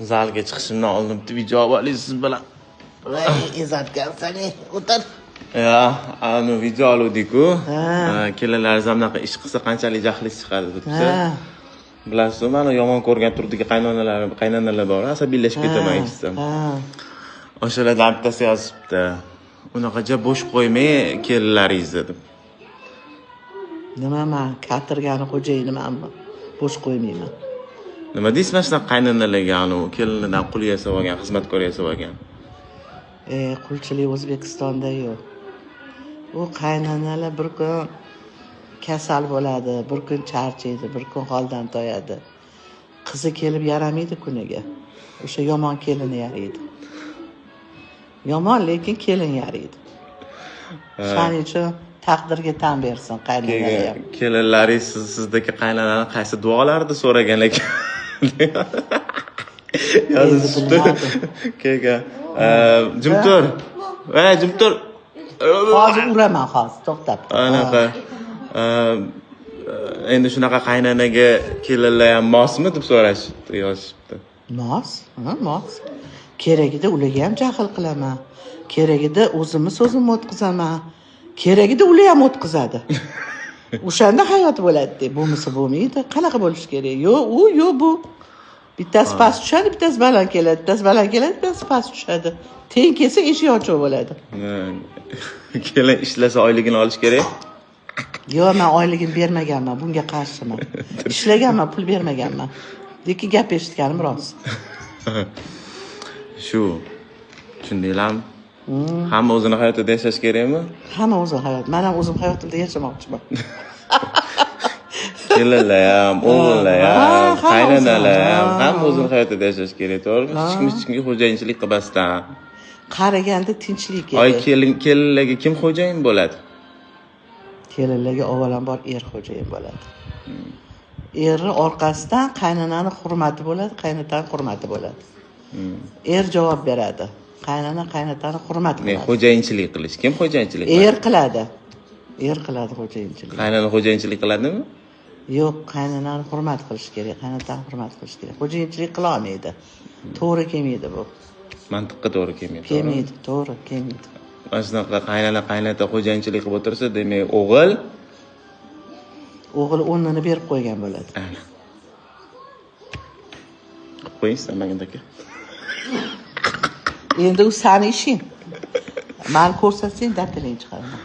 Zalga chiqishimdan oldin bitta video olib siz bilan. Voy, ezatgansan, o'tir. Ya, anu video oluvdik-ku. Ha. Kelinlaringiz ham bunaqa ish qilsa qanchalik jahlingiz chiqadi debdi. Ha. Bilasizmi, mani yomon ko'rgan turdagi qaynonalarim, qaynanalar bor, asabiylashib ketaman eshitsam. Ha. O'shalardan bittasi yozibdi. Unaqacha bo'sh qo'ymang kelinlaringizni deb. Nima man katirgani xo'jayinimanmi? Bo'sh qo'ymayman. Nima deysiz mana shunaqa qaynanalarga, anu kelinidan qul yasab olgan, xizmatkor yasab olgan? Qulchilik O'zbekistonda yo'q. U qaynanalar bir kun kasal bo'ladi, bir kun charchaydi, bir kun holdan toyadi. Qizi kelib yaramaydi kuniga. O'sha yomon kelini yaraydi. Yomon, lekin kelin yaraydi. Shuning uchun taqdirga tan bersin qaynanalar ham. Kelinlaringiz sizdagi qaynanani qaysi duolarni so'ragan ekan? Yozishibdi. Keyin jim tur. Ey, jim tur. Hozir uraman, hozir to'xtab. Anaqa. Endi shunaqa qaynanaga kelinlar ham mosmi deb so'rashibdi, yozishibdi. Mos, ha, mos. Keragida ularga ham jahl qilaman. Keragida o'zimni so'zimni o'tkazaman. Keragida ular ham o'tkazadi. O'shanda hayot bo'ladi deb. Bo'lmasa bo'lmaydi. Qanaqa bo'lishi kerak? Yo'q, u, yo'q bu. Bittasi past tushadi, bittasi baland keladi, bittasi baland keladi, bittasi past tushadi. Teng kelsa eshik ochiq bo'ladi. Kelin ishlasa oyligini olish kerak. Yo'q, men oyligini bermaganman, bunga qarshiman. Ishlaganman, pul bermaganman. Lekin gap eshitganim rost. Shu. Tushundinglarmi? Hamma o'zini hayotida yashash kerakmi? Hamma o'zini hayot. Men ham o'zim hayotimda yashamoqchiman. Kelinlar ham, o'g'illar ham, Ha, qaynanalar ham, o'zini. hamma o'zini hayotida yashash kerak, to'g'rimi? Hech kim hech kimga xo'jayinchilik qilmasdan. Qaraganda tinchlik Oy, kerak. Kelinlarga kim xo'jayin bo'ladi? Kelinlarga avvalambor er xo'jayin bo'ladi. Erni orqasidan qaynonani hurmati bo'ladi, qaynotani hurmati bo'ladi. Er javob beradi. Qaynona qaynotani hurmat Ne, qiladi. xo'jayinchilik qilish. Kim xo'jayinchilik qiladi? Er qiladi. Er qiladi xo'jayinchilik. Qaynona xo'jayinchilik qiladimi? Yo'q, qaynonani hurmat qilish kerak, qaynotani hurmat qilish kerak. Xo'jayinchilik qila olmaydi. To'g'ri kelmaydi bu. Mantiqqa to'g'ri kelmaydi. To'g'rimi? Kelmaydi, to'g'ri kelmaydi. Mana shunaqa qaynona qaynota xo'jayinchilik qilib o'tirsa, demak, o'g'il O'g'il o'rnini berib qo'ygan bo'ladi. Ana. Qilib qo'ying sizlar aka. Endi u sani ishing. Mani ko'rsatsang, datiling chiqaraman.